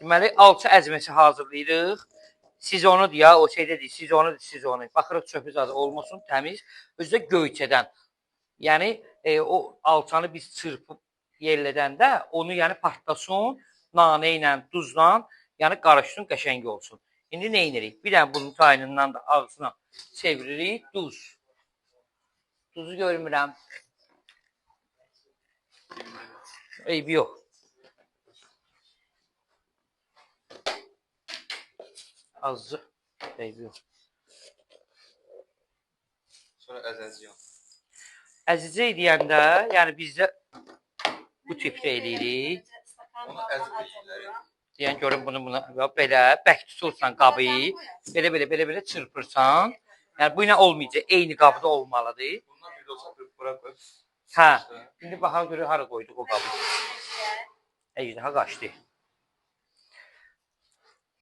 Deməli, alça əzməsi hazırlayırıq. Sizonudur ya, o şeydə deyil, sizonudur, sizonu. Baxırıq çöpü zadı olmasın, təmiz. Özü də göyçədən. Yəni, o alçanı biz çırpıb yerlədəndə, onu yəni partlasın, nanə ilə, duzla, yəni qarışsın, qəşəng olsun. İndi nə edirik? Bir dənə bunun tayınından da ağzına çeviririk, duz. Duzu görmürəm. Eybi yox. Azca. Eybi yox. Sonra əzəcəyəm. Əzizə deyəndə, yəni bizdə bu tipdə eləyirik. Onu əzib eləyirlər. Deyən görüm bunu buna belə bərk tutursan qabı, belə belə belə belə çırpırsan. Yəni bu ilə olmayacaq, eyni qabda olmalıdır. Bundan bir də olsa bir bura qoyub. Hə. İndi baxaq görək hara qoyduq o qabı. Ejderha qaçdı.